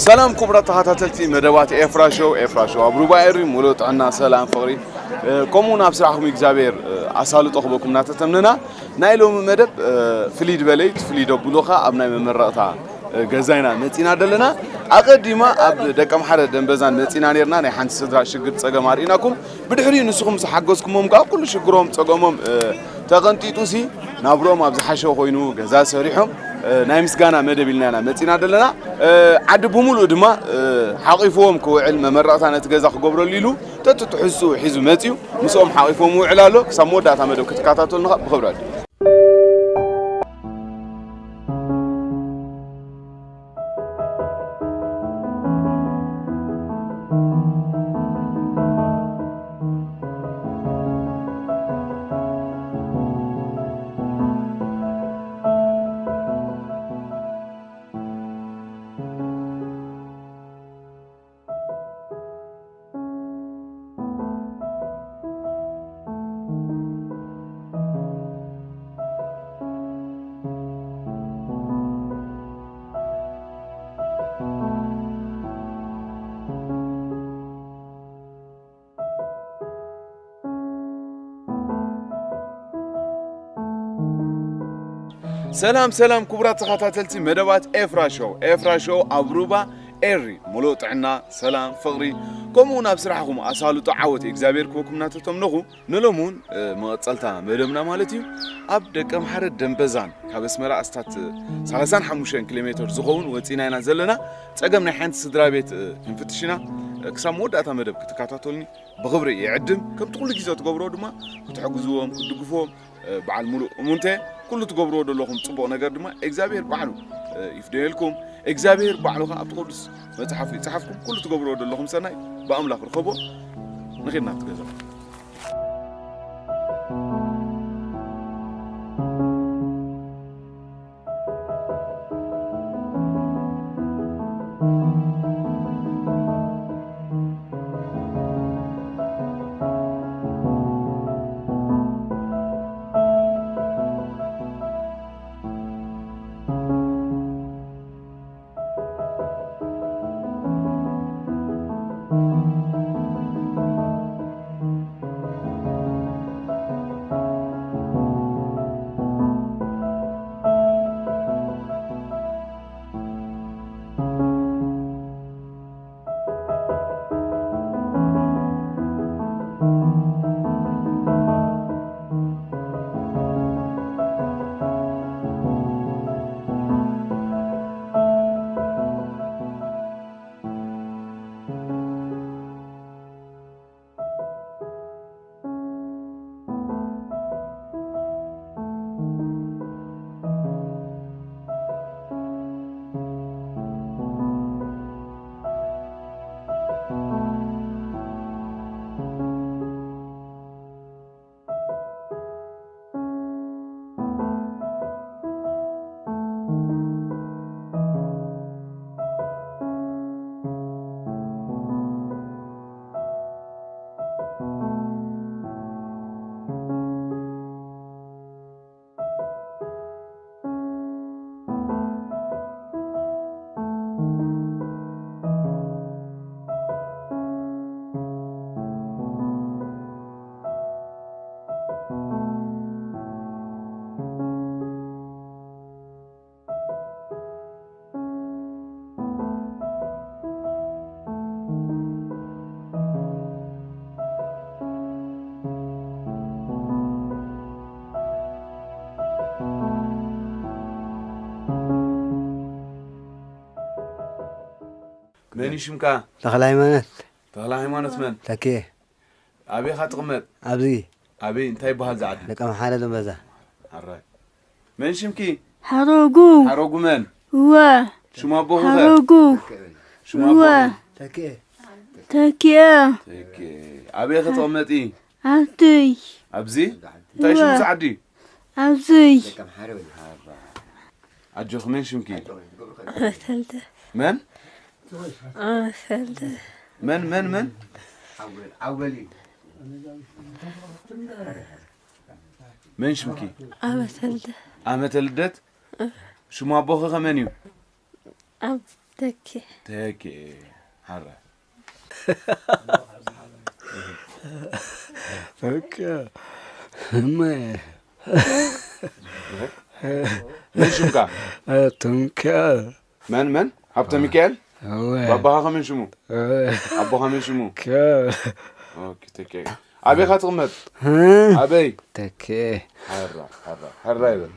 ሰላም ክቡራት ተኸታተልቲ መደባት ኤፍራ ሾው፣ ኤፍራ ሾው ኣብ ሩባ ኤሪ ሙሉእ ጥዕና፣ ሰላም፣ ፍቕሪ፣ እ፣ ከምኡ እውን ኣብ ስራሕኩም እግዚኣብሔር፣ እ፣ ኣሳልጦ ክበኩም እናተተምነና፣ ናይ ሎሚ መደብ፣ እ፣ ፍልይ ዝበለይ፣ ፍልይ ደብሉኻ ኣብ ናይ መመረቕታ፣ እ፣ ገዛይና መጺና ደለና። ኣቐዲማ ኣብ ደቀምሓረ ደንበዛን መጺና ኔርና፣ ናይ ሓንቲ ስድራ ሽግር ጸገም ኣርኢናኩም። ብድሕሪኡ ንስኹም ዝሓገዝኩሞም ከኣ ኩሉ ሽግሮም፣ ጸገሞም፣ እ፣ ተቐንጢጡሲ ናብርኦም ኣብ ዝሓሸ ኮይኑ ገዛ ሰሪሖም፣ እ፣ ናይ ምስጋና መደብ ኢልና ኢና መጺና ደለና። እ፣ ዓዲ ብምሉኡ ድማ፣ እ፣ ሓቒፍዎም ክውዕል መመረቕታ ነቲ ገዛ ክገብረሉ ኢሉ ተትትሕዝኡ ሒዙ መጺኡ ምስኦም ሓቒፍዎም ይውዕል ኣሎ። ክሳብ መወዳእታ መደብ ክትከታተሉና ብኽብሪ ዕድም። ሰላም ሰላም ክቡራት ተኸታተልቲ መደባት ኤፍራ ሾው፣ ኤፍራ ሾው ኣብ ሩባ ኤሪ ሙሉእ ጥዕና፣ ሰላም፣ ፍቕሪ፣ ከምኡ እውን ኣብ ስራሕኹም ኣሳልጦ ዓወት እግዚኣብሔር ክበኩም እናተተምነኹ፣ ንሎም እውን፣ እ፣ መቐጸልታ መደብና ማለት እዩ፣ ኣብ ደቀ ምሓረ ደንበዛን ካብ ኣስመራ ኣስታት ሰላሳን ሓሙሽተን ኪሎ ሜትር ዝኸውን ወጺና ኢና ዘለና። ጸገም ናይ ሓንቲ ስድራ ቤት፣ እ፣ ክንፍትሽ ኢና። እ፣ ክሳብ መወዳእታ መደብ ክትከታተሉኒ ብኽብሪ ይዕድም። ከምቲ ኩሉ ግዜ ትገብሮ ድማ ክትሕግዝዎም፣ ክትድግፍዎም፣ እ፣ በዓል ሙሉእ እሙንተ፣ ኩሉ ትገብርዎ ዘለኹም ጽቡቕ ነገር ድማ እግዚኣብሔር ባዕሉ፣ እ፣ ይፍደየልኩም። እግዚኣብሔር ባዕሉ ኸኣ ኣብቲ ቅዱስ መጽሓፉ ይጽሓፍኩም። ኩሉ ትገብርዎ ዘለኹም ሰናይ ብኣምላኽ ርኸቦ። ንኺድ ናብቲ ገዛ። መን እዩ ሽምካ? ተኽለ ሃይማኖት። ተኽለ ሃይማኖት መን? ተኪኤ። ኣበይ ኢኻ ትቕመጥ? ኣብዚ። ኣበይ፣ እንታይ ይበሃል ዝዓዲ? ደቀምሓረ ደንበዛ። ኣራይ። መን ሽምኪ? ሓረጉ። ሓረጉ መን? እወ። ሽሙ ኣቦኹ ኸ? ሓረጉ። ሽሙ እወ። ኣቦኹ? ተኪኤ። ተኪኤ። ተኪኤ። ኣበይ ኢኺ ትቕመጢ? ኣብትይ። ኣብዚ? እንታይ ሽሙ እወ። ዝዓዲ? ኣብትይ። ኣራይ። ኣጆኺ፣ መን ሽምኪ? ኣመሰልደ። መን? ኣመሰልደ። መን፣ መን፣ መን? መን ሽምኪ? ኣመሰልደ። ኣመተ ልደት? ሽሙ ኣቦኺ ከ መን እዩ? ኣብ ተኪ ተኪ ሓራ ተኪ እመ መን ሽምካ ተንኪ መን መን ሃብተ ሚካኤል እወ ባባኻ ከመን ሽሙ እወ ኣቦኻ መን ሽሙ ከ- ኦኬ ተኪ ኣበይኻ ትቕመጥ እ? ኣበይ ተኪ ሓራ ሓራ ሓራ ይበል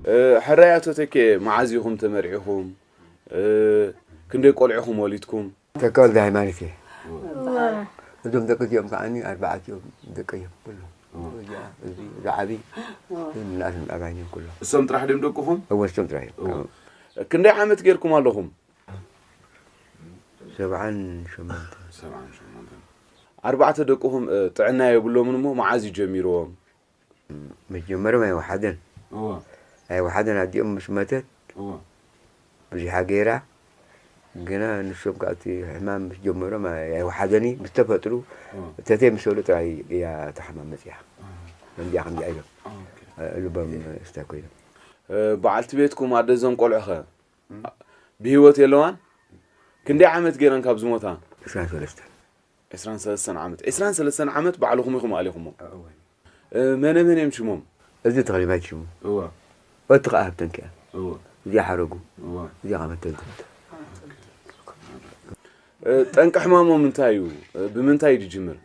እ፣ ሕራይ ኣቶ ተኬ መዓዝ ኢኹም ተመርዒኹም እ፣ ክንደይ ቆልዑኹም ወሊድኩም ተካ ወልደ ሃይማኖት እየ። እዞም ደቂ እዚኦም ከዓኒ ኣርባዕቲኦም ደቂ እዮም ኩሎም። እዚኣ- እዚ ዝዓቢ ናእስን ኣጋይን እዮም ኩሎም። እሶም ጥራሕ ድም ደቅኹም እወ እሶም ጥራሕ እዮም። እወ። ክንደይ ዓመት ጌርኩም ኣለኹም ሰብዓን ሸሞንተ ኣርባዕተ ደቅኹም እ፣ ጥዕና የብሎምን እሞ መዓዝ እዩ ጀሚርዎም መጀመርም ኣይወሓደን ኣይወሓደን ኣዲኦም ምስ መተት ብዙሓ ገይራ ግና ንሶም ከዓ እቲ ሕማም ምስ ጀመሮም ኣይወሓደኒ ምስ ተፈጥሩ ተተይ ምስ በሉ ጥራይ እያ ተሓማም መፅያ ከምዚኣ ከምዚኣ ኢሎም ልቦም ስታይ ኮይኖም እ፣ በዓልቲ ቤትኩም ኣደዞም ቆልዑኸ ብህይወት የለዋን ክንደይ ዓመት ገይረን ካብ ዝሞታ ዕስራን ሰለስተን ዕስራን ሰለስተን ዓመት ዕስራን ሰለስተን ዓመት ባዕልኹም ኢኹም ኣሊኹሞ እ፣ መነ መን እዮም ሽሞም እዚ ተኽሊማይ ሽሙ እወ ወቲ ከዓ ሃብተን ክያ እወ እዚኣ ሓረጉ እወ እዚኣ ከዓ መተልተልተ እ፣ ጠንቂ ሕማሞም እንታይ እዩ እ፣ ብምንታይ እዩ ዝጅምር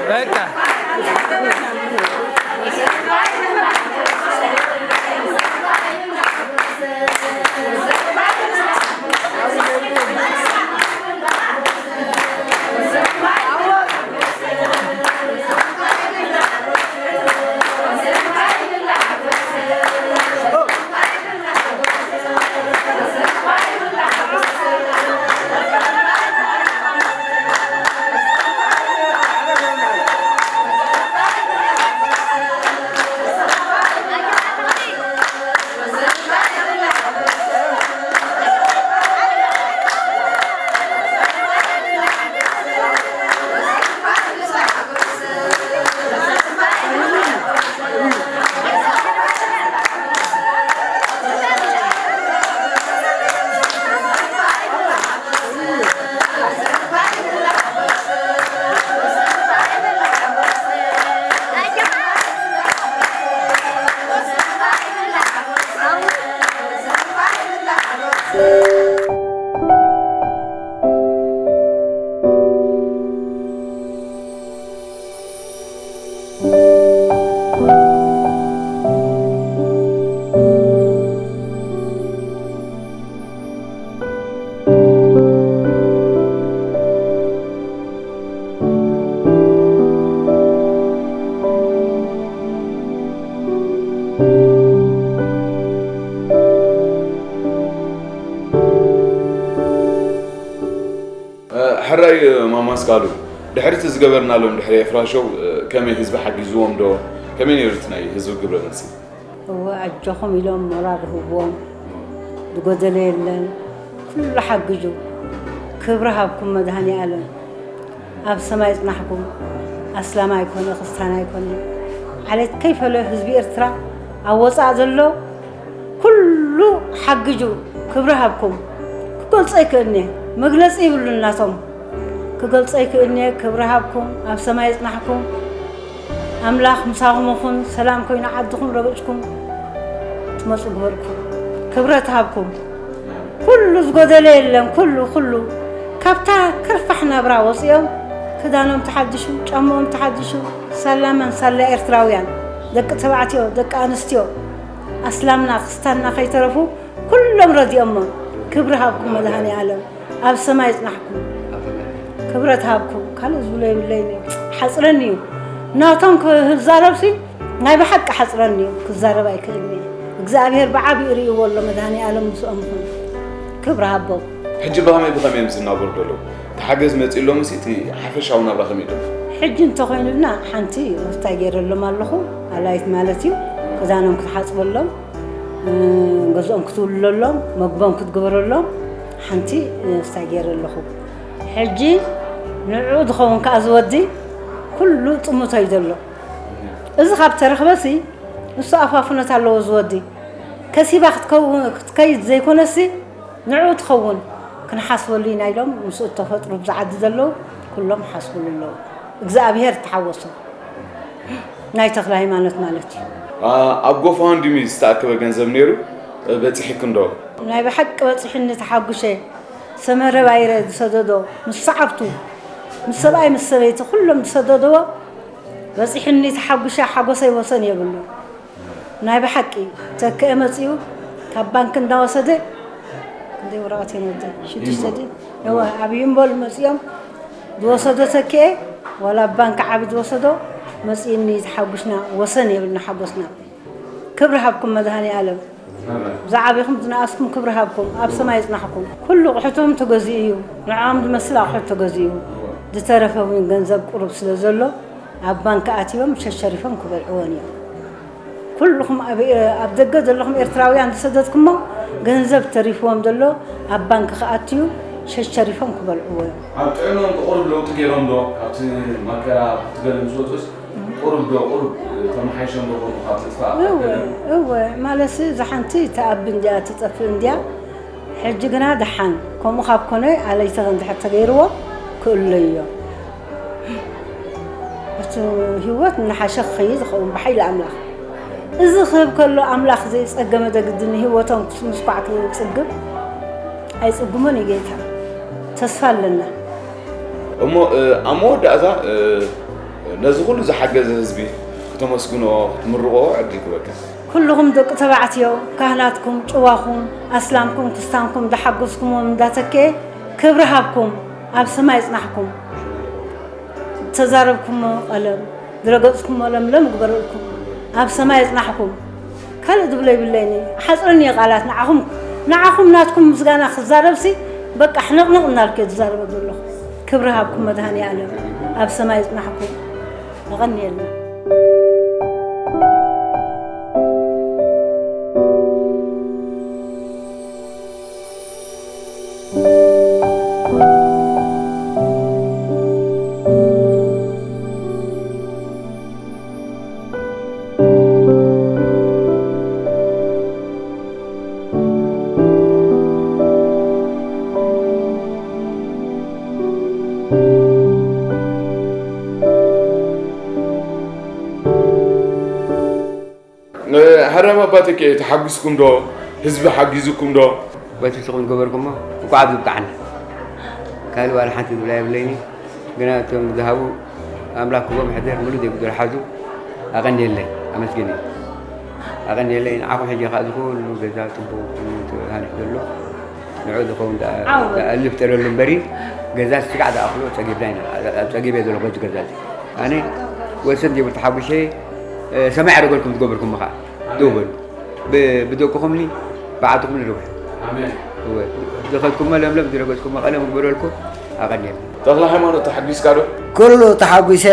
በቃ። ሕራይ ማማ ኣስካሉ፣ ድሕሪ እቲ ዝገበርናሎም ድሕሪ ኤፍራ ሾው፣ ከመይ ህዝቢ ሓጊዝዎም ዶ? ከመይ ነይሩ እቲ ናይ ህዝቢ ግብረ መልሲ? እወ፣ ኣጆኹም ኢሎም ሞራል ህብዎም። ዝጎደለ የለን። ኩሉ ሓግዙ። ክብሪ ሃብኩም መድሃኔ ኣለም። ኣብ ሰማይ ጽናሕኩም። ኣስላም ኣይኮነ፣ ክርስታን ኣይኮነ። ዓሌት ከይፈለዮ ህዝቢ ኤርትራ ኣብ ወጻእ ዘሎ ኩሉ ሓጊጁ ክብሪ ሃብኩም። ክገልጾ ኣይክእልን'የ፣ መግለጺ ይብሉን ናቶም። ክገልጾ ኣይክእልን'የ፣ ክብሪ ሃብኩም፣ ኣብ ሰማይ ይጽናሕኩም። ኣምላኽ ምሳኹም ይኹን፣ ሰላም ኮይኑ ዓድኹም ረግጽኩም ትመጹ ግበርኩም። ክብረት ሃብኩም። ኩሉ ዝጎደለ የለን፣ ኩሉ፣ ኩሉ። ካብታ ከርፋሕ ናብራ ወጺኦም፣ ክዳኖም ተሓዲሹ፣ ጫምኦም ተሓዲሹ፣ ሳላ መን ሳላ ኤርትራውያን፣ ደቂ ተባዕትዮ፣ ደቂ ኣንስትዮ፣ ኣስላምና፣ ክስታንና ከይተረፉ፣ ኩሎም ረዲኦሞም። ክብሪ ሃብኩም መድሃኔ ኣለም። ኣብ ሰማይ ይጽናሕኩም። ክብረት ሃብኩም። ካልእ ዝብሎ የብለይን እዩ። ሓጽረኒ እዩ። ናቶም ክዛረብሲ ናይ ብሓቂ ሓጽረኒ እዩ። ክዛረብ ኣይክእልን እየ። እግዚኣብሔር ብዓቢኡ ርእይዎ ኣሎ መድሃኔ ኣለም ምስኦም ይኹን። ክብሪ ሃቦም። ሕጂ ብኸመይ ብኸመይ እዮም ዝናበሩ ዘለዉ? እቲ ሓገዝ መጺእሎምሲ እቲ ሓፈሻዊ ናብራ ከመይ ኣሎ? ሕጂ እንተኾይኑልና ሓንቲ እንታይ ገይረሎም ኣለኹ? ኣላይት ማለት እዩ። ክዳኖም ክትሓጽበሎም፣ እ፣ ገዝኦም ክትውልለሎም፣ መግቦም ክትግበረሎም ሓንቲ፣ እ፣ እንታይ ገይረ ኣለኹ? ሕጂ ንዕኡ ዝኸውን ከኣ ዝወዲ ኩሉ ጥሙቶ እዩ ዘሎ። እዚ ካብ ተረኽበሲ ንሱ ኣፋፍኖት ኣለዎ ዝወዲ። ከሲባ ክትከውን፣ ክትከይድ ዘይኮነሲ ንዕኡ ትኸውን ክንሓስበሉ ኢና ኢሎም ምስኡ እተፈጥሩ ብዛ ዓዲ ዘለዉ ኩሎም ሓስብሉ ኣለዉ። እግዚኣብሔር ተሓወሶ። ናይ ተኽለ ሃይማኖት ማለት እዩ። ኣ-፣ ኣብ ጎፋንድሚ ዝተኣከበ ገንዘብ ነይሩ፣ በጺሕክን ዶ? ናይ ብሓቂ በጺሑኒ ተሓጉሸ። ሰመረ ባይረ ዝሰደዶ ምስ ሰዓብቱ፣ ምስ ሰብኣይ ምስ ሰበይቲ ኩሎም ዝሰደድዎ በጺሑኒ ተሓጉሸ፣ ሓጎሰይ ወሰን የብሉን። ናይ ብሓቂ ተክአ መጺኡ ካብ ባንክ እንዳወሰደ፣ ክንደይ ወረቐት እዮም ወዲ? ሽዱሽተ ድዩ? እወ፣ ኣብ ይምቦል መጺኦም ዝወሰዶ ተክአ፣ ዋላ ኣብ ባንክ ዓቢ ዝወሰዶ መጺእኒ ተሓጉሽና፣ ወሰን የብልና ሓጎስና። ክብሪ ሃብኩም መድሃኔ ኣለም። ዝዓበኹም ዝነኣስኩም ክብሪ ሃብኩም፣ ኣብ ሰማይ ይጽናሕኩም። ኩሉ ኣቑሑቶም ተገዚኡ እዩ፣ ንዕኦም ዝመስል ኣቑሑት ተገዚኡ። ዝተረፈ እውን ገንዘብ ቁሩብ ስለ ዘሎ ኣብ ባንክ ኣትዮም ሸሸሪፎም ክበልዕዎን እዮም። ኩልኹም ኣብ፣ ኣብ ደገ ዘለኹም ኤርትራውያን ዝሰደድኩሞ ገንዘብ ተሪፍዎም ዘሎ ኣብ ባንክ ክኣትዩ ሸሸሪፎም ክበልዕዎ እዮም። ኣብ ጥዕንኦም ቁሩብ ለውጢ ገይሮም ዶ? ካብቲ መከራ፣ ካብቲ ገለ ምስ ወጹስ ቁሩብ ዶ፣ ቁሩብ ተመሓይሾም ዶ ከምኡ ካብ ምጥፋእ እወ፣ ቀደም? እወ፣ ማለትሲ እዛ ሓንቲ ትኣቢ እንድያ ትጠፍእ እንድያ። ሕጂ ግና ደሓን፣ ከምኡ ካብ ኮነ ኣለይተን እንድሕር ተገይርዎ ክእለዮ። እቲ ህይወት እናሓሸ ክኸይድ ዝኸውን ብሓይሊ ኣምላኽ። እዚ ክህብ ከሎ ኣምላኽ ዘይጸገመ ደግዲ ንህይወቶም ምስኳዕ ክጽግም ኣይጽግሞን እዩ ጌታ። ተስፋ ኣለና። እሞ፣ እ፣ ኣብ መወዳእታ፣ እ፣ ነዚ ኩሉ ዝሓገዘ ህዝቢ ክተመስግንኦ፣ ክትምርቕኦ ዕድል ክበካ። ኩልኹም ደቂ ተባዕትዮ፣ ካህናትኩም፣ ጭዋኹም፣ ኣስላምኩም፣ ክስታንኩም፣ እንዳሓገዝኩምዎም እንዳተከኤ ክብሪ ሃብኩም፣ ኣብ ሰማይ ይጽናሕኩም። ዝተዛረብኩሞ ቀለም፣ ዝረገጽኩሞ ለምለም ይግበረልኩም። ኣብ ሰማይ ይጽናሕኩም። ካልእ ዝብሎ የብለይን እዩ። ሓጽረኒ እየ ቃላት። ንዓኹም፣ ንዓኹም ናትኩም ምስጋና ክዛረብሲ፣ በቃ ሕንቕንቕ እናልኩ እየ ዝዛረበ ዘለኹ። ክብሪ ሃብኩም መድሃኔ ኣለም። ኣብ ሰማይ ይጽናሕኩም። የቐንየልና። እ፣ ሃራም ኣባተኬ ተሓጒስኩም ዶ? ህዝቢ ሓጊዙኩም ዶ? በቲ ንስኹም ዝገበርኩሞ እንኳዕ ኣብዚ ብቅዓና። ካልእ ዋላ ሓንቲ ዝብላ የብለይኒ። ግና እቶም ዝሃቡ ኣምላኽ ክቦም ሕደር ምሉእ ዘይጉደሎ ሓዙ። ኣቐንየለይ፣ ኣመስግን። ኣቐንየለይ፣ ንዓኹም ሕጂ ከኣ እዚ ኩሉ ገዛ ጽቡቕ ተሃኒጹ ዘሎ ንዑ ዝኸውን ደኣ፣ ዓወት። ደኣ ልፍጠረሉ እምበሪ፣ ገዛ ስጋዕ ዝኣኽሎ ጸጊብና ኢና። ኣብ ጸጊብ እየ ዘለኹ በዚ ገዛ እዚ። ኣነ ወሰን ዘይብሉ ተሓጒሰ፣ እ፣ ሰማይ ኣረገልኩም ዝገበርኩም ከኣ። ደው በሉ። ብ-፣ ብደቅኹምኒ፣ ብዓድኹምኒ ርብሑ። ኣሜን። እወ፣ ዝኸድኩሞ ለምለም፣ ዝረገጽኩሞ ቀለም ይግበረልኩም። ኣቐንየልና። ተኽለ ሃይማኖት ተሓጒስካ ዶ? ኩሉ ተሓጒሰ፣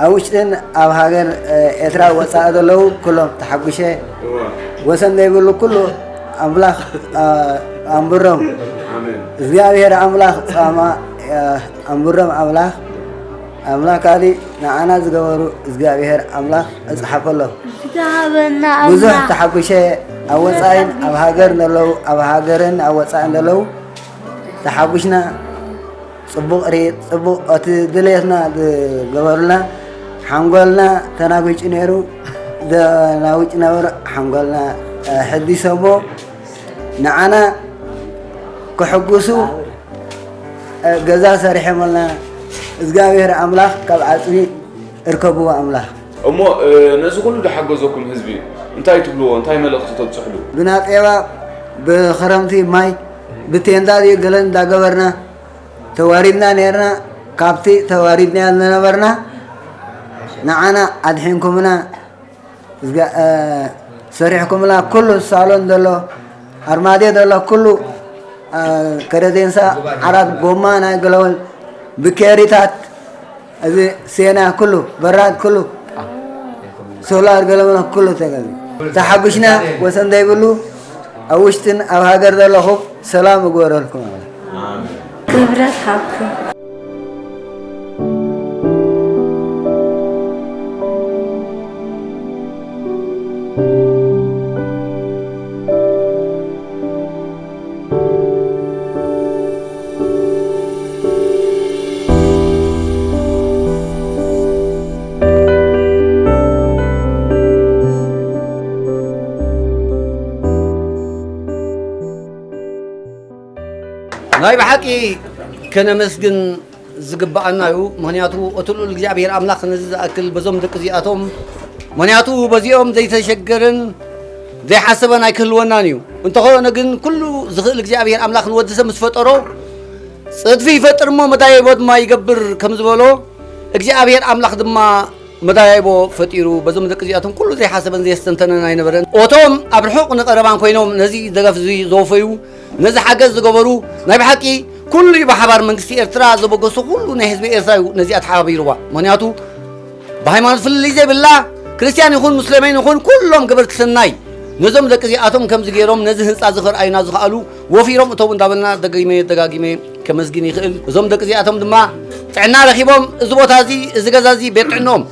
ኣብ ውሽጥን ኣብ ሃገር፣ እ፣ ኤርትራ ወጻኢ ዘለዉ ኩሎም ተሓጒሰ። እወ። ወሰን ዘይብሉ ኩሉ ኣምላኽ፣ እ፣ ኣንብሮም። ኣሜን። እግዚኣብሔር ኣምላኽ ጻማ፣ እ፣ ኣንብሮም ኣምላኽ ኣምላኽ ካሊእ ንዓና ዝገበሩ እግዚኣብሔር ኣምላኽ እጽሓፈሎም። ዝተሃበና ብዙሕ ኣምላኽ ተሓጒሸ ኣብ ወጻኢን ኣብ ሃገር ዘለዉ ኣብ ሃገርን ኣብ ወጻኢን ዘለዉ ተሓጒሽና ጽቡቕ ሪ ጽቡቕ እቲ ድሌትና ዝገበሩልና ሓንጎልና ተናጒጩ ነይሩ። ዘናውጭ ነበረ ሓንጎልና ሕዲሶሞ ንዓና ክሕጉሱ ገዛ ሰሪሖምልና። እግዚኣብሔር ኣምላኽ ካብ ዓጽሚ እርከብዎ ኣምላኽ። እሞ ነዚ ኩሉ ዝሓገዘኩም ህዝቢ እንታይ ትብልዎ? እንታይ መልእኽቲ ተብጽሕሉ? ብናጤባ ብኽረምቲ ማይ ብቴንዳ ድዩ ገለን እንዳገበርና ተዋሪድና ነርና። ካብቲ ተዋሪድና ዝነበርና ንዓና ኣድሒንኩምና። ሰሪሕኩምላ ኩሉ ሳሎን ዘሎ ኣርማድዮ ዘሎ ኩሉ ከረዴንሳ ዓራት ጎማ ናይ ገለወል ብኬሪታት እዚ ሴና ኩሉ በራድ ኩሉ ሶላር ገለመለ ኩሉ ተገዙ። ተሓጒሽና ወሰን ዘይብሉ ኣብ ውሽጥን ኣብ ሃገር ዘለኹም ሰላም እግበረልኩም። ክብረት ሃብኩም። ናይ ብሓቂ ከነመስግን ዝግብኣና እዩ። ምኽንያቱ እቲ ልኡል እግዚኣብሔር ኣምላኽ ነዚ ዝኣክል በዞም ደቂ እዚኣቶም፣ ምኽንያቱ በዚኦም ዘይተሸገረን ዘይሓሰበን ኣይክህልወናን እዩ። እንተኾነ ግን ኩሉ ዝኽእል እግዚኣብሔር ኣምላኽ ንወዲ ሰብ ምስ ፈጠሮ ጽድፊ ይፈጥር እሞ መዳየቦ ድማ ይገብር ከም ዝበሎ፣ እግዚኣብሔር ኣምላኽ ድማ መዳያይቦ ፈጢሩ በዞም ደቂ እዚኣቶም ኩሉ ዘይሓሰበን ዘየስተንተነን ኣይነበረን። ኦቶም ኣብ ርሑቕ ንቐረባን ኮይኖም ነዚ ደገፍ እዚ ዘወፈዩ፣ ነዚ ሓገዝ ዝገበሩ፣ ናይ ብሓቂ ኩሉ እዩ ብሓባር መንግስቲ ኤርትራ ዘበገሶ ኩሉ ናይ ህዝቢ ኤርትራ እዩ ነዚኣ ተሓባቢርዋ። ምኽንያቱ ብሃይማኖት ፍልልይ ዘይብላ ክርስትያን ይኹን ሙስሊምን ይኹን ኩሎም ገበርቲ ሰናይ ነዞም ደቂ እዚኣቶም ከምዚ ገይሮም ነዚ ህንፃ እዚ ከርኣዩና ዝኸኣሉ ወፊሮም እተው እንዳበልና ደጊመ ደጋጊመ ከመስግን ይኽእል። እዞም ደቂ እዚኣቶም ድማ ጥዕና ረኺቦም እዚ ቦታ እዚ፣ እዚ ገዛ እዚ ቤት ጥዕንኦም፣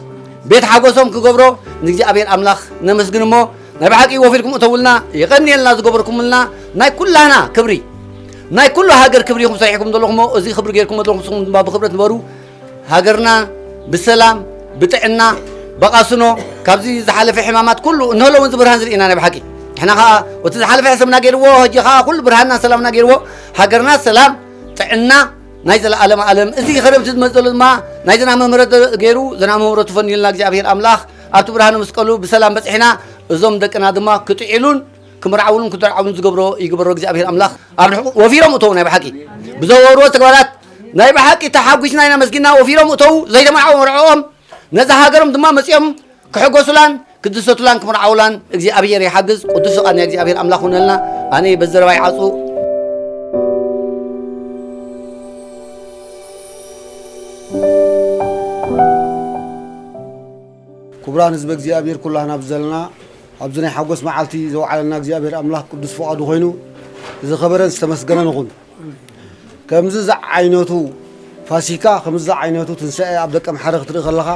ቤት ሓጎሶም ክገብሮ ንእግዚኣብሔር ኣምላኽ ነመስግን እሞ ናይ ብሓቂ ወፊርኩም እተውልና የቐንየልና ዝገበርኩምልና ናይ ኩላህና ክብሪ ናይ ኩሉ ሃገር ክብሪ ኢኹም ሰሪሕኩም ዘለኹም እሞ እዚ ክብሪ ጌርኩም ዘለኹም ንስኹም ድማ ብኽብረት ንበሩ። ሃገርና ብሰላም ብጥዕና በቓስኖ ካብዚ ዝሓለፈ ሕማማት ኩሉ እንሆሎ እውን ዝብርሃን ዝርኢና ናይ ብሓቂ ንሕና ከዓ እቲ ዝሓለፈ ሕሰምና ገይርዎ ሕጂ ከዓ ኩሉ ብርሃንና ሰላምና ገይርዎ ሃገርና ሰላም ጥዕና ናይ ዘለኣለም ኣለም እዚ ክረምቲ ዝመፅእ ዘሎ ድማ ናይ ዝናመ ምህረት ገይሩ ዝናመ ምህረቱ ፈንዩልና እግዚኣብሔር ኣምላኽ ኣብቲ ብርሃነ መስቀሉ ብሰላም በፅሕና እዞም ደቅና ድማ ክጥዕሉን ክምርዓውሉን ክደርዓውሉን ዝገብሮ ይግበሮ እግዚኣብሔር ኣምላኽ ኣብ ርሑቕ ወፊሮም እተው ናይ ብሓቂ ብዘወርዎ ተግባራት ናይ ብሓቂ ተሓጒስና ኢና መስጊና ወፊሮም እተው ዘይተመርዓው መርዕኦም ነዛ ሃገሮም ድማ መፂኦም ክሕጎሱላን ክድሰቱላን ክምርዓውላን እግዚኣብሔር ይሓግዝ። ቅዱስ ፍቓድ ናይ እግዚኣብሔር ኣምላኽ ሆነልና። ኣነ በዘረባይ ዓፁ። ክቡራን ህዝበ እግዚኣብሔር ኩላህና ብዘለና ኣብዚ ናይ ሓጎስ መዓልቲ ዘውዓለና እግዚኣብሔር ኣምላኽ ቅዱስ ፍቓዱ ኮይኑ ዝኸበረን ዝተመስገነን ይኹን። ከምዚ ዝዓይነቱ ፋሲካ ከምዚ ዝዓይነቱ ትንሳኤ ኣብ ደቀምሓረ ክትርኢ ከለኻ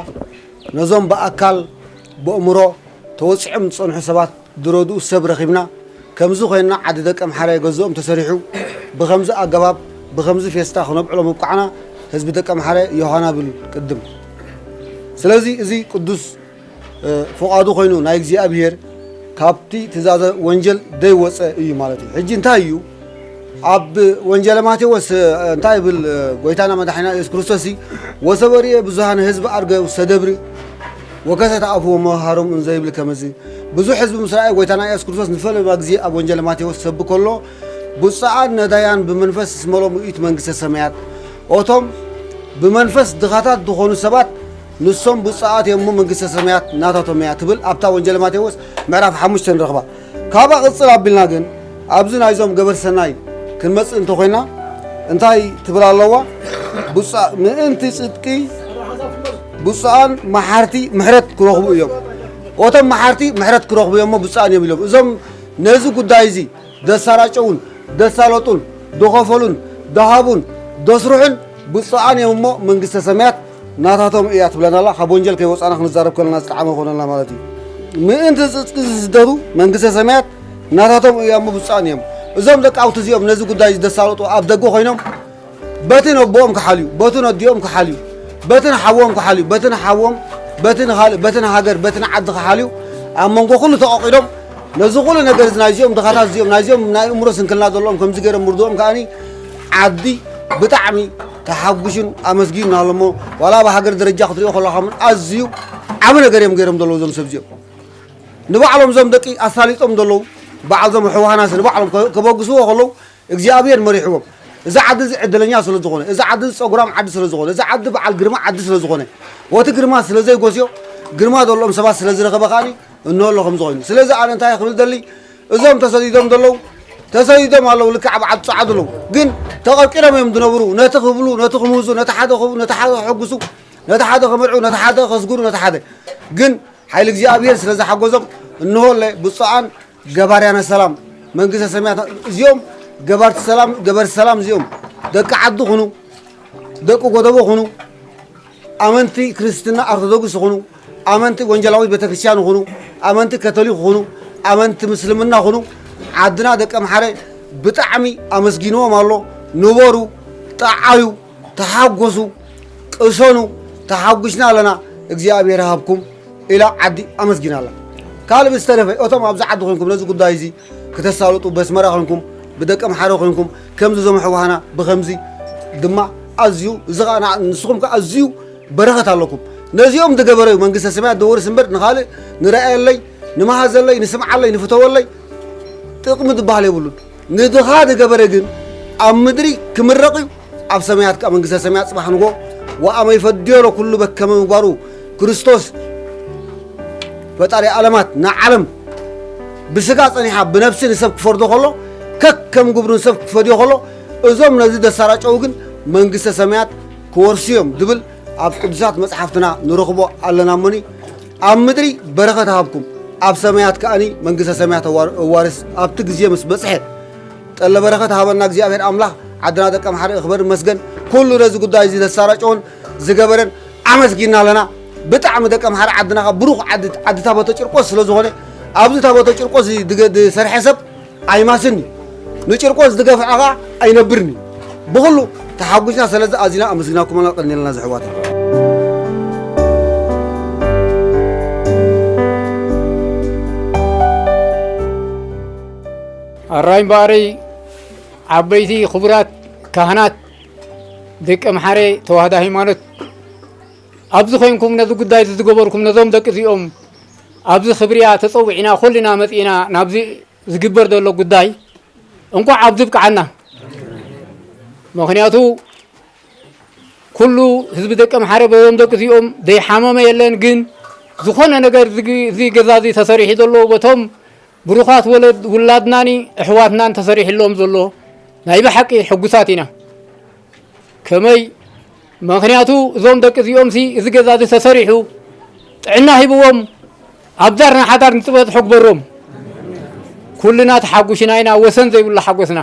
ነዞም ብኣካል ብእምሮ ተወፂዖም ዝፀንሑ ሰባት ዝረድኡ ሰብ ረኺብና ከምዚ ኮይንና ዓዲ ደቀምሓረ ገዝኦም ተሰሪሑ ብኸምዚ ኣገባብ ብኸምዚ ፌስታ ክነብዕሎ ምብቃዕና ህዝቢ ደቀምሓረ ዮሃና ብል ቅድም ስለዚ እዚ ቅዱስ ፍቓዱ ኮይኑ ናይ እግዚኣብሔር ካብቲ ትእዛዘ ወንጀል ደይወፀ እዩ ማለት እዩ። ሕጂ እንታይ እዩ ኣብ ወንጀለ ማቴዎስ እንታይ ይብል ጎይታና መድሓኒና የሱስ ክርስቶስ ወሰበ ርእየ ብዙሃን ህዝብ ኣርገ ውስተ ደብር ወከሰተ ኣፉ ወመሃሮም እንዘይብል ከመዚ ብዙሕ ህዝቢ ምስ ረኣየ ጎይታና የሱስ ክርስቶስ ንፈለማ ግዜ ኣብ ወንጀለ ማቴዎስ ሰብ ከሎ ብፁዓን ነዳያን ብመንፈስ እስመሎም ውኢት መንግስተ ሰማያት ኦቶም ብመንፈስ ድኻታት ዝኾኑ ሰባት ንሶም ብፁዓት እዮም እሞ መንግስተ ሰማያት ናታቶም እያ ትብል ኣብታ ወንጀል ማቴዎስ ምዕራፍ ሓሙሽተ ንረኽባ። ካብኣ ቅፅል ኣቢልና ግን ኣብዚ ናይዞም ገበር ሰናይ ክንመፅእ እንተኮይና እንታይ ትብል ኣለዋ? ምእንቲ ፅድቂ ብፁዓን መሓርቲ ምሕረት ክረኽቡ እዮም። ኦቶም መሓርቲ ምሕረት ክረኽቡ እዮም እሞ ብፁዓን እዮም ኢሎም። እዞም ነዚ ጉዳይ እዚ ደሳራጨውን ደሳለጡን ደኸፈሉን ደሃቡን ደስርሑን ብፁዓን እዮም እሞ መንግስተ ሰማያት ናታቶም እያ ትብለና ኣላ። ካብ ወንጀል ከይወፃና ክንዛረብ ከለና ዝጠዓመ ይኾነልና ማለት እዩ። ምእንቲ ጽድቂ ዝስደዱ መንግስተ ሰማያት ናታቶም እያ እሞ ብፁዓን እዮም። እዞም ደቂ ኣውቲ እዚኦም ነዚ ጉዳይ ዘሳልጡ ኣብ ደገ ኮይኖም በቲ ነቦኦም ክሓልዩ፣ በቲ ነዲኦም ክሓልዩ፣ በቲ ንሓዎም ክሓልዩ፣ በቲ ንሓዎም፣ በቲ ንኻልእ፣ በቲ ንሃገር፣ በቲ ንዓዲ ክሓልዩ ኣብ መንጎ ኩሉ ተቐቒዶም ነዚ ኩሉ ነገር እዚ ናይዚኦም ድኻታት እዚኦም ናይዚኦም ናይ እምሮ ስንክልና ዘለዎም ከምዚ ገይሮም ምርድኦም ከኣኒ ዓዲ ብጣዕሚ ተሓጉሹን ኣመስጊኑን ኣሎ እሞ ዋላ ኣብ ሃገር ደረጃ ክትሪኦ ከለኻ እውን ኣዝዩ ዓቢ ነገር እዮም ገይሮም ዘለዉ እዞም ሰብ እዚኦም። ንባዕሎም እዞም ደቂ ኣሳሊጦም ዘለዉ በዓል እዞም ኣሕዋትና ንባዕሎም ከ- ከበግስዎ ከለዉ እግዚኣብሔር መሪሕዎም። እዚ ዓዲ እዚ ዕድለኛ ስለ ዝኾነ፣ እዚ ዓዲ እዚ ጸጉራም ዓዲ ስለ ዝኾነ፣ እዚ ዓዲ በዓል ግርማ ዓዲ ስለ ዝኾነ፣ ወቲ ግርማ ስለ ዘይጎስዮ፣ ግርማ ዘለዎም ሰባት ስለ ዝረኸበ ከኣኒ እንሆ ኣሎ ከምዚ ኮይኑ። ስለዚ ኣነ እንታይ ክብል ደሊ፣ እዞም ተሰዲዶም ዘለዉ፣ ተሰዲዶም ኣለዉ፣ ልክዕ ኣብ ዓዲ ጸዓዱ ኣለዉ። ግን ተቐርቂሮም እዮም ዝነብሩ። ነቲ ክብሉ፣ ነቲ ክምህዙ፣ ነቲ ሓደ ክህቡ፣ ነቲ ሓደ ከሐጉሱ፣ ነቲ ሓደ ከመርዑ፣ ነቲ ሓደ ከስግሩ፣ ነቲ ሓደ ግን ሓይሊ እግዚኣብሔር ስለ ዝሓገዞም እንሆ ኣለ ብፁዓን ገባርያነ ሰላም መንግስተ ሰማያት እዚኦም ገባርቲ ሰላም ገበርቲ ሰላም እዚኦም ደቂ ዓዲ ኩኑ ደቂ ጎደቦ ኩኑ ኣመንቲ ክርስትና ኦርቶዶክስ ኩኑ ኣመንቲ ወንጌላዊት ቤተክርስትያን ኩኑ ኣመንቲ ካቶሊክ ኩኑ ኣመንቲ ምስልምና ኩኑ ዓድና ደቂ ኣምሓረ ብጣዕሚ ኣመስጊንዎም ኣሎ። ንበሩ፣ ጠዓዩ፣ ተሓጎሱ፣ ቅሰኑ፣ ተሓጒስና ኣለና እግዚኣብሔር ይሃብኩም ኢላ ዓዲ ኣመስጊና ኣላ። ካልእ ብዝተረፈ እቶም ኣብዚ ዓዲ ኮይንኩም ነዚ ጉዳይ እዚ ክተሳልጡ በስመራ ኮይንኩም ብደቂ ኣምሓረ ኮይንኩም ከምዚ እዞም ኣሕዋትና ብከምዚ ድማ ኣዝዩ እዚ ከዓ ንዓ- ንስኹም ከዓ ኣዝዩ በረኸት ኣለኩም። ነዚኦም ዝገበረ እዩ መንግስተ ሰማያት ደወርስ እምበር ንኻልእ ንረኣየለይ ንመሃዘለይ ንስምዓለይ ንፍተወለይ ጥቕሚ ዝበሃል የብሉን። ንድኻ ዝገበረ ግን ኣብ ምድሪ ክምረቕ እዩ፣ ኣብ ሰማያት ከዓ መንግስተ ሰማያት ጽባሕ ንጎ ወኣመ ይፈድዮ ለኩሉ በከመ ምግባሩ ክርስቶስ ፈጣሪ ዓለማት ንዓለም ብስጋ ጸኒሓ ብነፍሲ ንሰብ ክፈርዶ ከሎ ከከም ግብሩ ንሰብ ክፈድዮ ከሎ እዞም ነዚ ዘሳራጨው ግን መንግስተ ሰማያት ክወርሱ እዮም ዝብል ኣብ ቅዱሳት መጽሓፍትና ንረኽቦ ኣለና እሞኒ ኣብ ምድሪ በረኸት ሃብኩም ኣብ ሰማያት ከኣኒ መንግስተ ሰማያት እዋር- እዋርስ ኣብቲ ግዜ ምስ በጽሐ ጠለ በረኸት ሃበና እግዚኣብሔር ኣምላኽ ዓድና ደቂ ኣምሓረ እኽበር መስገን ኩሉ ነዚ ጉዳይ እዚ ዘሳራጨውን ዝገበረን ኣመስጊና ኣለና። ብጣዕሚ ደቂ ኣምሓረ ዓድና ካብ ብሩኽ ዓዲ ዓዲ ታቦተ ጭርቆስ ስለ ዝኾነ ኣብዚ ታቦተ ጭርቆስ እዚ ድገ- ዝሰርሐ ሰብ ኣይማስን እዩ። ንጭርቆስ ዝገፍዐ ኸዓ ኣይነብርን እዩ። ብኹሉ ተሓጒስና ስለዚ ኣዚና ኣመስግናኩም ኣለና ቀኒልና ዝሕዋት። ኣራይ እምበኣረይ ዓበይቲ ክቡራት ካህናት ደቂ ኣምሓረ ተዋህዶ ሃይማኖት ኣብዚ ኮይንኩም ነዚ ጉዳይ እዚ ዝገበርኩም ነዞም ደቂ እዚኦም ኣብዚ ክብርያ ተፀዊዕና ኩልና መፂእና ናብዚ ዝግበር ዘሎ ጉዳይ እንኳዕ ኣብዚ ብቅዓና። ምክንያቱ ኩሉ ህዝቢ ደቂ ኣምሓረ በዞም ደቂ እዚኦም ዘይሓመመ የለን። ግን ዝኾነ ነገር እዚ ግ- እዚ ገዛ እዚ ተሰሪሑ ዘሎ በቶም ብሩኻት ወለድ ውላድናኒ ኣሕዋትናን ተሰሪሕሎም ዘሎ ናይ ብሓቂ ሕጉሳት ኢና። ከመይ ምኽንያቱ እዞም ደቂ እዚኦምሲ እዚ ገዛ እዚ ተሰሪሑ ጥዕና ሂብዎም ኣብ ዳርና ሓዳር ንፅበፅ ሕግበሮም ኩልና ተሓጉሽና ኢና ወሰን ዘይብሉ ሓጎስና።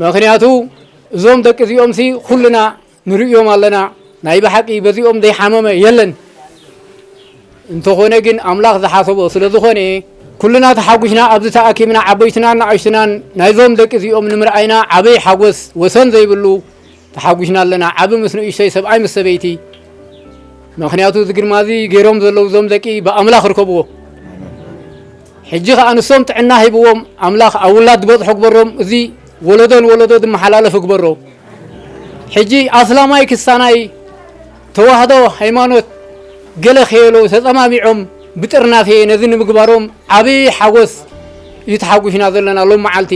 ምኽንያቱ እዞም ደቂ እዚኦምሲ ኩልና ንርእዮም ኣለና። ናይ ብሓቂ በዚኦም ዘይሓመመ የለን። እንተኾነ ግን ኣምላኽ ዝሓሰቦ ስለ ዝኾነ ኩልና ተሓጒስና ኣብዚ ተኣኪብና ዓበይትናን ንኣሽትናን ናይዞም ደቂ እዚኦም ንምርኣይና ዓብይ ሓጎስ ወሰን ዘይብሉ ተሓጒስና ኣለና። ዓቢ ምስ ንእሽተይ ሰብኣይ ምስ ሰበይቲ ምኽንያቱ እዚ ግርማ እዚ ገይሮም ዘለዉ እዞም ደቂ ብኣምላኽ ርከብዎ። ሕጂ ኸኣ ንሶም ጥዕና ሂብዎም ኣምላኽ ኣብ ውላድ ዝበጽሑ ግበሮም። እዚ ወለዶ ንወለዶ ዝመሓላለፍ ግበሮ። ሕጂ ኣስላማይ ክስታናይ ተዋህዶ ሃይማኖት ገለ ከየሎ ተጸማሚዖም ብጥርናፌ ነዚ ንምግባሮም ዓብዪ ሓጎስ እዩ ተሓጒስና ዘለና ሎም መዓልቲ።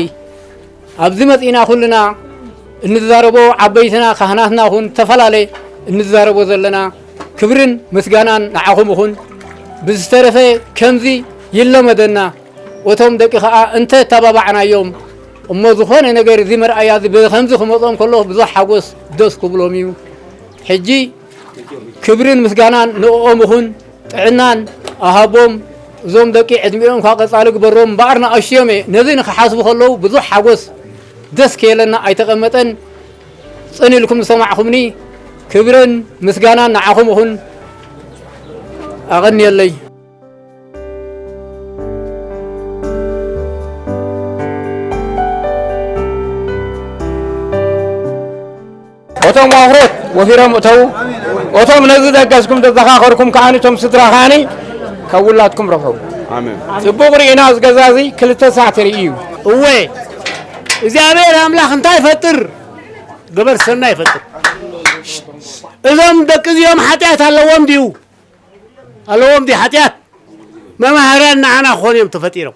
ኣብዚ መጺእና ኩልና እንዛረቦ ዓበይትና ካህናትና ኹን ዝተፈላለየ እንዛረቦ ዘለና ክብርን ምስጋናን ንዓኹም ይኹን። ብዝተረፈ ከምዚ ይለመደና። እቶም ደቂ ኸኣ እንተ ኣተባባዕናዮም እሞ ዝኾነ ነገር እዚ መርኣያ እዚ ብኸምዚ ክመጾም ከሎ ብዙሕ ሓጎስ ደስ ክብሎም እዩ። ሕጂ ክብርን ምስጋናን ንእኦም ይኹን፣ ጥዕናን ኣሃቦም። እዞም ደቂ ዕድሚኦም እኳ ቀጻሊ ግበሮም እምበኣር ንኣሽዮም እየ። ነዚ ንኽሓስቡ ከለዉ ብዙሕ ሓጎስ ደስ ከየለና ኣይተቐመጠን። ጽን ኢልኩም ዝሰማዕኹምኒ ክብርን ምስጋናን ንዓኹም ይኹን። ኣቐንየለይ። እቶም ዋኽሮት ወፊሮም እተዉ፣ እቶም ነዚ ደገስኩም ዘዘኻኸርኩም ከኣኒ፣ እቶም ስድራ ከኣኒ፣ ካብ ውላድኩም ረብሑ። ኣሜን። ጽቡቕ ርኢና፣ እዚ ገዛ እዚ ክልተ ሳዕ ተርኢ እዩ። እወ፣ እግዚኣብሔር ኣምላኽ እንታይ ይፈጥር? ገበር ሰናይ ይፈጥር። እዞም ደቂ እዚኦም ሓጢኣት ኣለዎም ድዩ? ኣለዎም ድዩ ሓጢኣት? መማህራን ንዓና ክኾኑ እዮም ተፈጢሮም።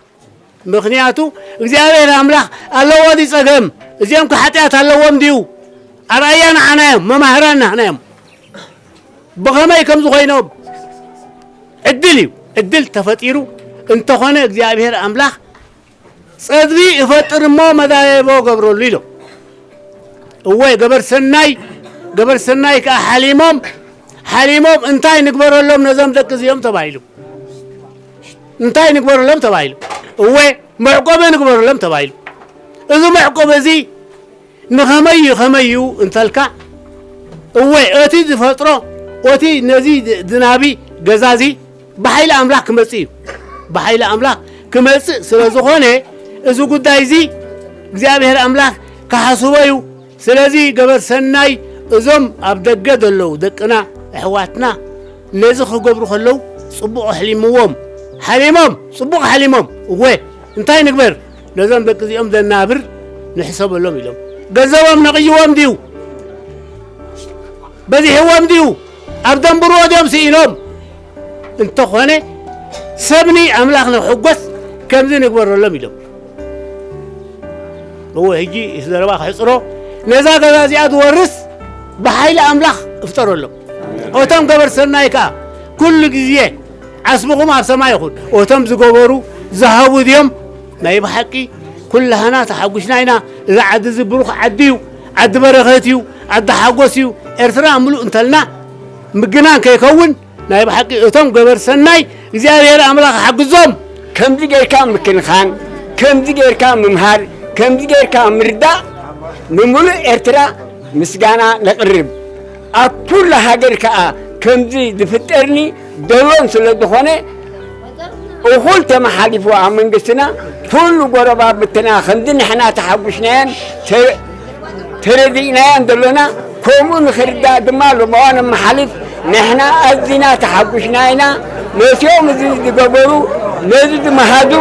ምኽንያቱ እግዚኣብሔር ኣምላኽ ኣለዎ ድዩ ጸገም? እዚኦም ከ ሓጢኣት ኣለዎም ድዩ? ኣርኣያ ንዓና እዮም፣ መማህራን ንዓና እዮም። ብኸመይ ከም ዝኾይኖም ዕድል እዩ፣ ዕድል ተፈጢሩ እንተኾነ እግዚኣብሔር ኣምላኽ ጸድቢ እፈጥር እሞ መዳየቦ ገብረሉ ኢሎም። እወ፣ ገበር ሰናይ፣ ገበር ሰናይ ከኣ ሓሊሞም፣ ሓሊሞም እንታይ ንግበረሎም ነዞም ደቂ እዚኦም ተባሂሉ። እንታይ ንግበረሎም ተባሂሉ። እወ፣ መዕቆቢ ንግበረሎም ተባሂሉ። እዚ መዕቆቢ እዚ ንኸመይ እዩ፣ ኸመይ እዩ እንተልካ፣ እወ፣ እቲ ዝፈጥሮ፣ እቲ ነዚ ዝናቢ ገዛ እዚ ብሓይሊ ኣምላኽ ክመጽእ እዩ። ብሓይሊ ኣምላኽ ክመጽእ ስለ ዝኾነ፣ እዚ ጉዳይ እዚ እግዚኣብሔር ኣምላኽ ክሓስቦ እዩ። ስለዚ ገበር ሰናይ፣ እዞም ኣብ ደገ ዘለዉ ደቅና፣ ኣሕዋትና፣ ነዚ ክገብሩ ከለዉ ጽቡቕ ኣሕሊምዎም። ሓሊሞም፣ ጽቡቕ ሓሊሞም። እወ፣ እንታይ ንግበር? ነዞም ደቂ እዚኦም ዘናብር ንሕሰበሎም ኢሎም። ገንዘቦም ነቕይዎም ድዩ? በዚሕዎም ድዩ? ኣብ ደንብርዎ ድዮም ስኢኖም? እንተኾነ፣ ሰብኒ ኣምላኽ ንክሕጎስ ከምዚ ንግበረሎም ኢሎም። እወ፣ ሕጂ እቲ ዘረባ ክሕጽሮ፣ ነዛ ገዛ እዚኣ ዝወርስ ብሓይሊ ኣምላኽ እፍጠረሎም። እቶም ገበር ሰናይ ከኣ ኩሉ ግዜ ዓስብኹም ኣብ ሰማይ ይኹን። እቶም ዝገበሩ ዝሃቡ ድዮም? ናይ ብሓቂ ኩላህና ተሓጒስና ኢና። እዚ ዓዲ እዚ ብሩኽ ዓዲ እዩ፣ ዓዲ በረኸት እዩ፣ ዓዲ ሓጎስ እዩ። ኤርትራ ምሉእ እንተልና ምግናን ከይከውን ናይ ብሓቂ እቶም ገበር ሰናይ እግዚኣብሔር ኣምላኽ ሓግዞም። ከምዚ ጌርካ ምክንኻን፣ ከምዚ ጌርካ ምምሃር፣ ከምዚ ጌርካ ምርዳእ ንምሉእ ኤርትራ ምስጋና ነቕርብ። ኣብ ኩሉ ሃገር ከኣ ከምዚ ዝፍጠርኒ ደሎን ስለ ዝኾነ እኹል ተመሓሊፉ ኣብ መንግስትና ኩሉ ጎረባብትና ከምዚ ንሕና ተሓጒስናዮን ተ-፣ ተረዲእናዮን ዘሎና፣ ከምኡ ንኽርዳእ ድማ ልቦና ነመሓልፍ። ንሕና ኣዚና ተሓጒስና ኢና። ነቲኦም እዚ ዝገበሩ፣ ነዚ ዝመሃዙ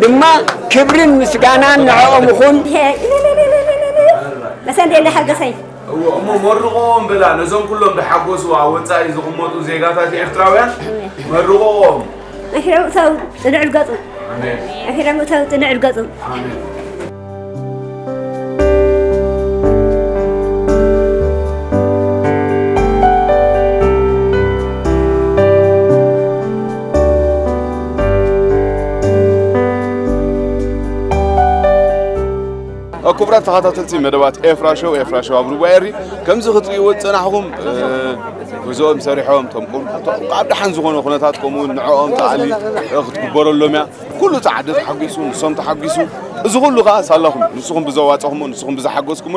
ድማ ክብርን ምስጋናን ንዕኦም ይኹን። መሰንዴ እንዳ ሓገሰይ። እዎ፣ እሞ መርቕዎም በላ፣ ነዞም ኩሎም ዝሓጎሱ ኣብ ወጻኢ ዝቕመጡ ዜጋታት ኤርትራውያን መርቕዎም። ኣኺሮም እተው ጽንዕ ርገጹ። ኣሜን። ኣኺሮም እተው ጽንዕ ርገጹ። ኣሜን። ክቡራት ተኸታተልቲ መደባት ኤፍራ ሾው፣ ኤፍራ ሾው ኣብ ሩባ ኤሪ፣ ከምዚ ክትርእይዎ ዝጸናሕኩም፣ እ፣ ጉዞኦም ሰሪሖም፣ እቶም ቁም፣ እቶም ኣብ ደሓን ዝኾነ ኩነታት፣ ከምኡ እውን ንዕኦም ተኣሊ፣ እ፣ ክትግበረሎም እያ። ኩሉ እቲ ዓዲ ተሓጒሱ፣ ንሶም ተሓጒሱ። እዚ ኩሉ ከኣ ሳላኹም፣ ንስኹም ብዘዋጸኹሞ፣ ንስኹም ብዝሓገዝኩሞ፣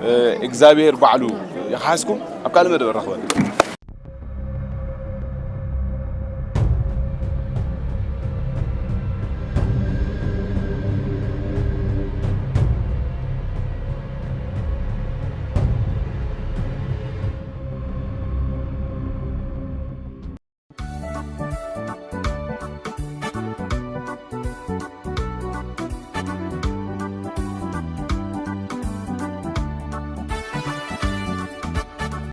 እ፣ እግዚኣብሔር ባዕሉ ይኽሓስኩም። ኣብ ካልእ መደብ ንራኸበሉ።